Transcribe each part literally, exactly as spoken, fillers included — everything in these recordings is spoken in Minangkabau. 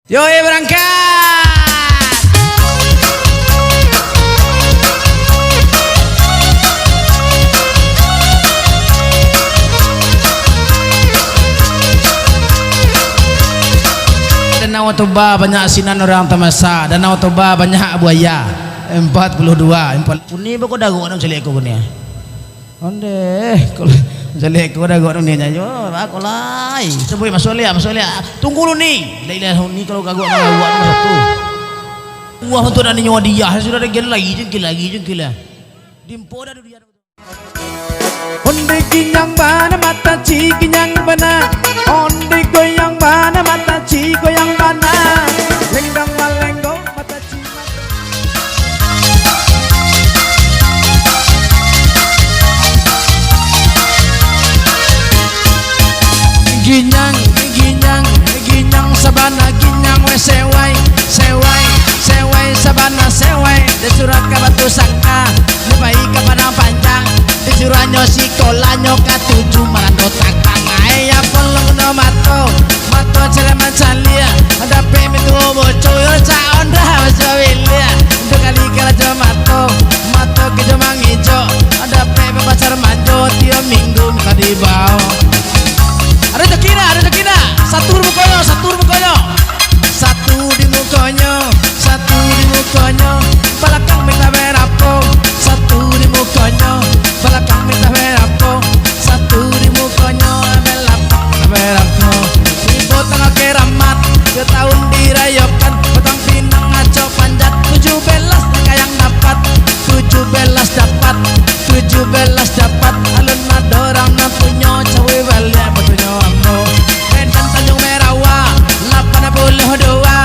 Yo, eh, barangkat! Danau Toba banyak sinan urang tamasa, Danau Toba banyak buaya. Empat puluh dua, empat. Kuni bako darok nan caliak ko kuni. Ondeh, kalau caliak ko darok nan ni nyo, bako lai. Sabuik masuak liak, masuak liak. Tunggu lu ni. Lai lah ni kalau kagok nan awak tu satu. Wah, untuk nak ninyo hadiah, sudah ada gen lagi, jengkil lagi, jengkil lah. Dimpo dah dunia. Ondeh ginyang bana, mata ci ginyang bana. Ondeh goyang bana, mata ci goyang bana. Lenggang malenggong, mata ci. Ginyang, ginyang, ginyang sabana, ginyang weh sewai, sewai, sewai sabana, sewai. Disuruah ka Batu Sangka, dipai ka Padang Panjang, disuruahnyo sikolahnyo katuju Marando Tangkang. Ai, apo lo guno mato, mato caliak mancaliak, dapek mintuo boco, yo cak onda boco biliak. Duo kali karajo mato, mato kijo mangijo, dapek bapacar manjo, tiok minggu minta dibao. Ado joki ndak? Ado joki ndak? Satu di mukonyo, satu di mukonyo. Satu di mukonyo, satu di mukonyo, balakang minta berapo? Satu di mukonyo, balakang minta berapo? Satu di mukonyo, balakang minta berapo? Tibo tangah keramat, dua tahun dirayokan, batang pinang acok panjat, tujuh belas kayang dapat, tujuh belas dapat, tujuh belas dapat, alun ado urang nan punyo, cawi baliak batunyo ambo. Medan Tanjung Merawa, lapan puluh dua,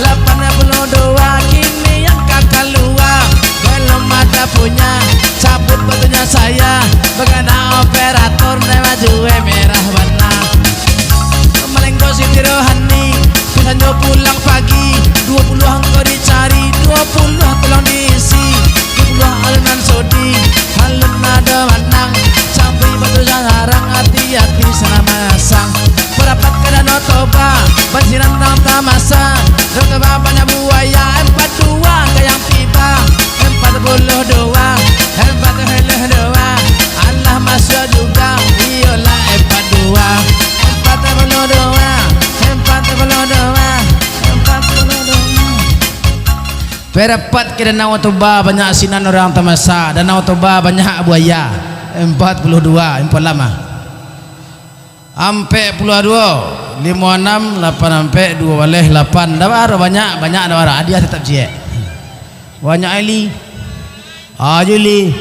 lapan puluh dua, kini yang ka kalua, belum ada punya, cabut batunyo saya, bagana operator, nai baju merah bana. Malenggo Siti Rohani, bisanyo pulang pagi, duo puluah angko dicari, duo puluah tolong diisi, duo puluah alunan sodi, alun ado manang, campuik batu sarang, ati-ati salah masang. Barapat ka Danau Toba, bansiran dalam tamasa, Danau Toba banyak buaya, empat dua ka yang tiba, empat puluh dua, empat puluh dua, alah masuak juga, iyolah empat dua, empat puluh dua, empat puluh dua, empat puluh dua. Barapat ka Danau Toba banyak sinan urang tamasa, Danau Toba banyak buaya, empat puluh dua, empat lama. Ampek puluah duo, limo anam, lapan ampek, duo baleh, lapan. Ndak baro banyak, banyak ndak baro. Hadiah tatap ciek. Banyak, Eli. Ajo, Eli.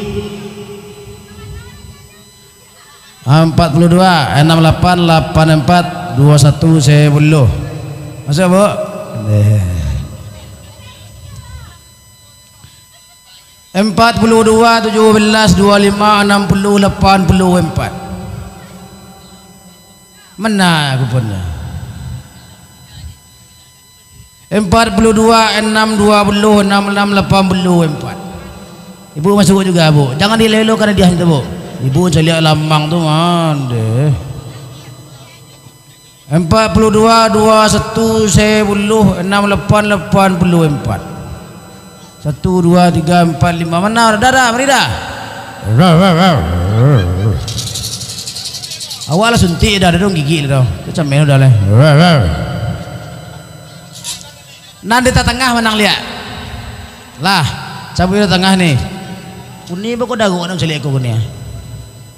Ampek puluah duo, anam lapan, lapan empat, duo satu, sapuluah. Masuak, Bu? Deh. Empat puluah duo, tujuah belas, duo limo, anam puluah, lapan puluah empat. Mana kupunnyo? Empat puluah duo, anam duo puluah, anam anam lapan puluah empat. Ibu masuak juga, Bu. Jangan dielo-elokan hadiah itu, Bu. Ibu caliak lamang tu, mandeh. Empat puluah duo, duo satu, sapuluah, anam lapan, lapan puluah empat. Satu, duo, tigo, ampat, limo. Mana? Dah, dah, mari dah. Awak lah suntik dah, dah dong gigik dah. Macam mana dah lah. Nan di tatangah manang liak. Lah, cabuik di tangah ni. Kuni bako darok nan caliak ko kuni.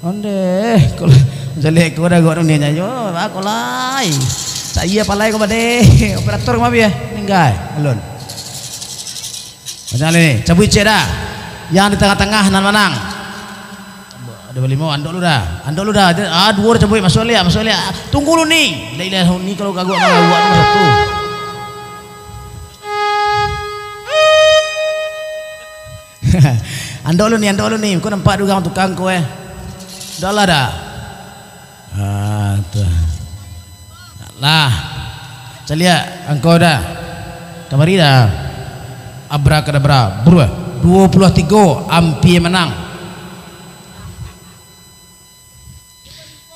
Ondeh, kalau caliak ko darok nan ni nyo, bako lai. Cak iya palai ko badeh. Operator kama biah? Ninggai, alun. Banyak ni, cabuik ciek dah. Yang di tangah-tangah nan manang. Ado balimo, andok lu dah. Andok lu dah. Ah, duo dah cabuik, masuak liak, masuak liak. Tunggu lu ni. Lai lah ni kalau kagok nan awak tu satu. Andok lu ni, andok lu ni. Kau nampak dugang tukang kau, eh. Dah lah dah. Ah, tu. Lah. Caliak angko dah. Kamari dah. Abrakadabra. Bruh. Duo puluah tigo, ampia manang.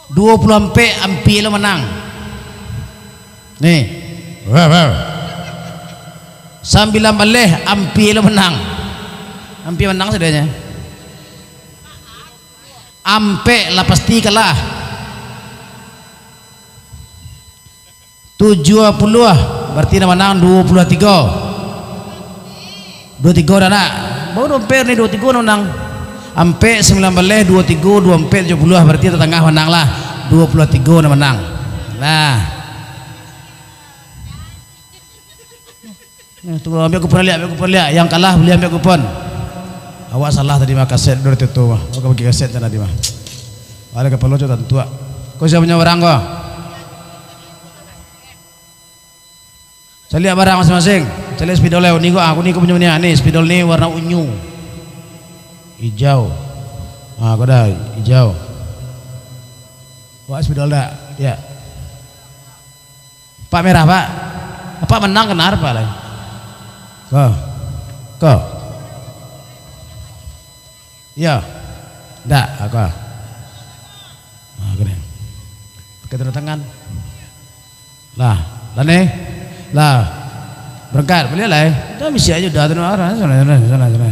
Duo puluah ampek, ampia lo manang. Nih. Sambilan baleh, ampia lah manang. Ampia manang sadonyo. Ampek lah pasti kalah. Tujuah puluah, bararti nan manang duo puluah tigo. Duo tigo dah nak? Baru ampek ni, duo tigo nan manang. Ampek, sambilan baleh, duo tigo, duo ampek, tujuah puluah, bararti tatangah manang lah. Duo puluah tigo nan manang. Nah. Nah, tu ambiak kupon liak, ambiak kupon liak. Yang kalah buliah ambiak kupon. Awak salah tadi mah, kaset dulu tu, tu mah. Awak bagi kaset tadi mah. Ada kapalo cok tantuak. Ko sia punyo barang ko? Caliak barang masing-masing. Caliak spidol lai. Ni ko, ah, ni ko punyo ni, ah. Ni spidol ni warna unyu. Ijau. Ah, ko dah ijau. Wak spidol dak? Ya. Pak merah, Pak. Apak manang kena, Pak, lai. Ko. Ko. Iyo. Ndak, ako. Ah, kena. Pakai tanda tangan. Lah, lah ni. Lah. Berangkat, baliak lai. Dah misi aja dah tu, arah sana, sana, sana, sana.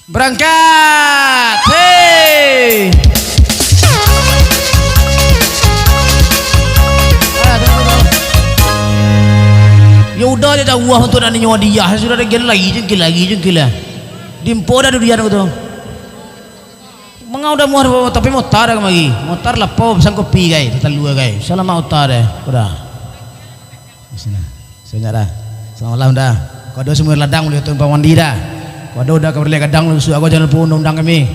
Berangkat! Hei! Yo udah, jauah untuak nak ninyo hadiah, sudah ado gen lai, jengkil lai, jengkil lah. Dimpo dah dudian ko tu. Manga udah muar, tapi motar dah kamari. Motar lapau, pesan kopi gai, tatalua gai. Salamat motar deh, udah. Di sini. Sebanyak dah. Selamat malam dah. Kok ado sumur ladang, buliah tumpang mandi dah. Kok ado udah ka baraliak gadang, lusuak ko, jangan lupa undang-undang kami.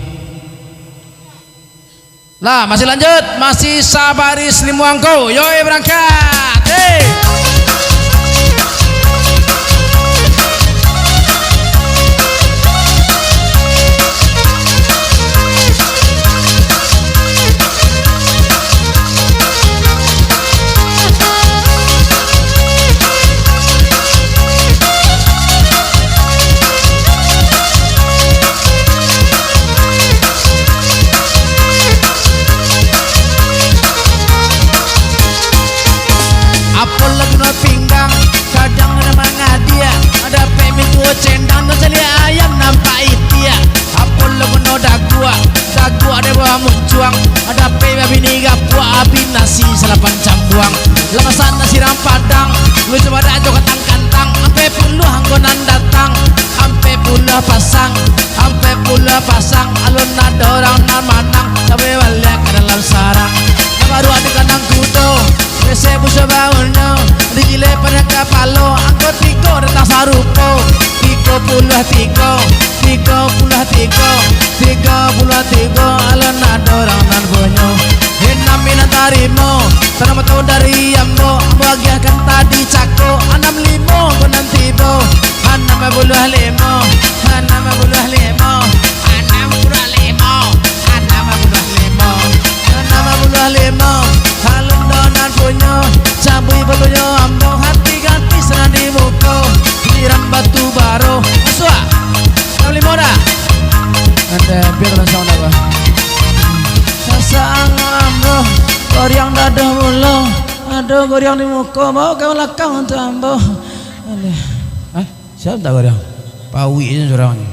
Lah, masih lanjut, masih sabaris limo angko. Yoi, berangkat. Hei. Apo lagu no pinggang, kadang ado mangadiak, dapek mintuo cendang, nan caliak ayam nampak itiak. Apo lagu no daguak, daguak di bawah muncuang, dapek babini gapuak, abih nasi salapan cambuang. Lah masak nasi rang padang, lu cubadak jo katang-katang, ampek puluah angko nan datang, ampek puluah pasang, ampek puluah pasang, alun ado urang nan manang, sampai baliak ka dalam sarang. Nan baruak di kandang kudo, resek buso baunyo, dijilek pado kapalo, angko tigo datang sarupo, tigo puluah tigo, tigo puluah tigo, tigo puluah tigo, alun ado urang nan punyo. Enam minang tarimo, tanah matau dari ambo, ambo agiahkan tadi cako, anam limo ko nan tibo, anam puluah limo, anam puluah limo, anam puluah limo, anam puluah limo, anam puluah limo, alun ado nan punyo, cabuik batunyo ambo, hati ganti sanang di muko, pikiran batu baro, masuak. Anam limo dah. Ande, biar langsung dah, bah. Sasaang ambo, goriang dadah mulo. Ado goriang di muko, bawa ka balakang untuak ambo. Ande. Eh, siapa tak goriang? Pawik je surang ni.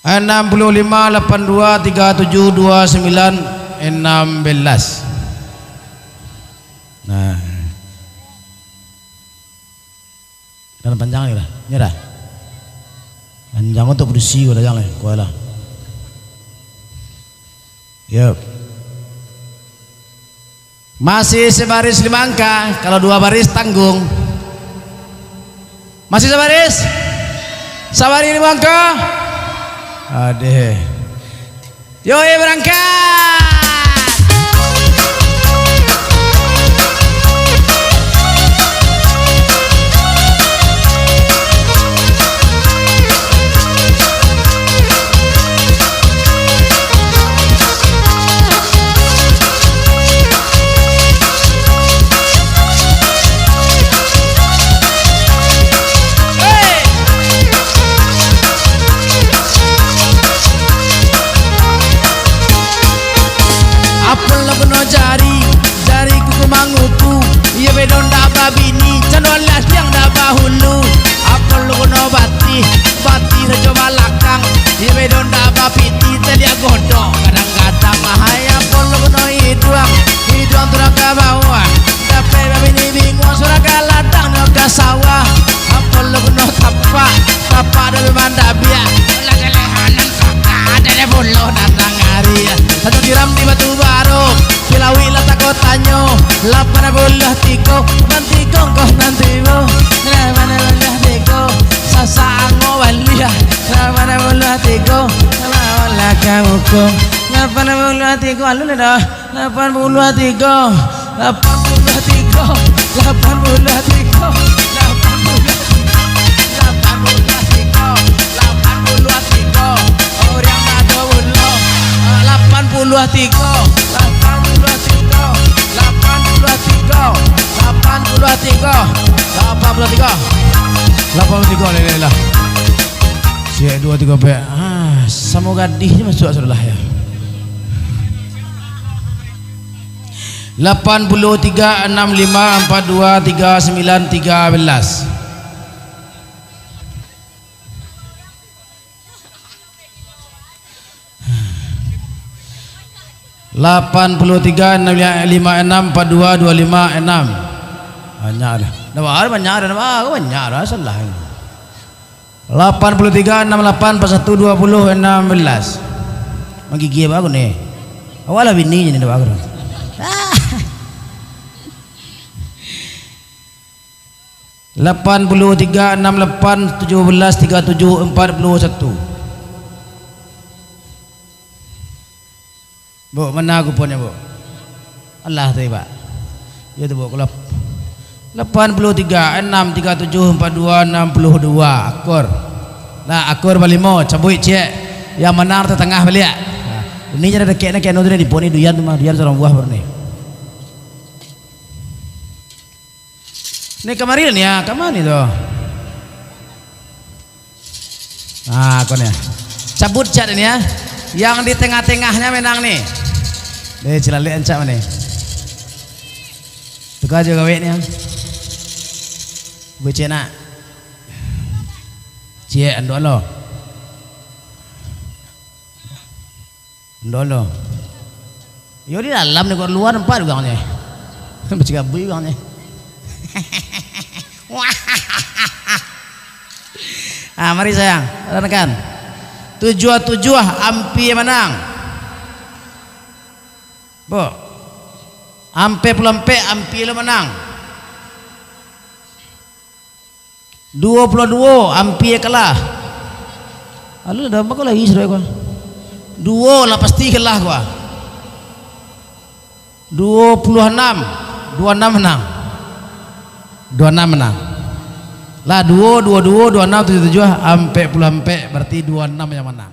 Enam puluh lima, lapan dua, tiga tujuh, dua sembilan, enam belas. Nah. Dan panjang ni lah, ni dah. Panjang untuk berisi, kau dah jangan lah, kau lah. Yep. Masih sebaris lima angka, kalau dua baris tanggung. Masih sabaris? Sabaris limo angko? Adeh. Yoi, berangkat! Ada memang tak biak, lah kelehanan, ada deh puluh datang hari. Satu tiram di Batu Baru, Silawik lah tako tanyo, lapan puluh tigo, lapan tigo kau nanti bo, lapan puluh tigo, Sasak Angok baliak, lapan puluh tigo, lawan lah kamu ko, lapan puluh tigo, alun lah dah. Lapan puluah tigo, lapan puluah tigo, lapan puluah tigo, lapan puluah tigo, lapan puluah tigo, lapan puluah tigo. Urang ado ulo. Lapan puluah tigo, lapan puluah tigo, lapan puluah tigo, lapan puluah tigo, lapan puluah tigo. Lapan puluah tigo, lah, lah, lah. Siap, duo, tigo, pek. Ah, samo gadih je masuak sudah lah, ya. Lapan puluah tiga, anam lima, ampat dua, tiga sambilan, tiga belas. Lapan puluah tiga, anam lima, anam, ampat dua, duo lima, anam. Banyak dah. Dah banyak dah, dah banyak dah, salah. Lapan puluah tiga, anam lapan, ampat satu, duo puluah, anam belas. Manggigih baru ni. Awak lah bini je ni, dah baru. Lapan puluah tiga, anam lapan, tujuah belas, tigo tujuah, ampat puluah satu. Buk, mana kuponnyo, Buk? Alah tu, Buk. Yo tu, Buk, kalau lapan puluah tiga, anam tigo tujuah, ampat dua, anam puluah dua. Akur. Nah, akur balimo, cabuik ciek. Yang manang tatangah baliak. Nah, ini jadi dakek nak keno tu, ni, Buk, ni, duyan tu mah, duyan surang buah baru ni. Ni kamari ni, ah, ka ma ni tu? Ah, ko ni. Cabut cak ni, ah. Yang di tengah-tengahnyo menang ni. Deh, cilalek ancak ni. Tuka jo gawek ni, ah. Becek nak. Ciek, andok lo. Andok lo. Yo, di dalam ni, kok luar nampak urang ni. Bacigabui urang ni. Ah, mari sayang, rakan. Tujuah tujuah ampia manang. Bo. Ampek puluah ampek ampia lo manang. Duo puluah duo ampia kalah. Alah, dah bako lai sudah ko. Duo lah pasti kalah ko. Duo puluah anam, duo anam manang. Duo anam manang. Lah, duo, duo duo, duo anam, tujuah tujuah, ampek puluah ampek, berarti duo anam yang manang.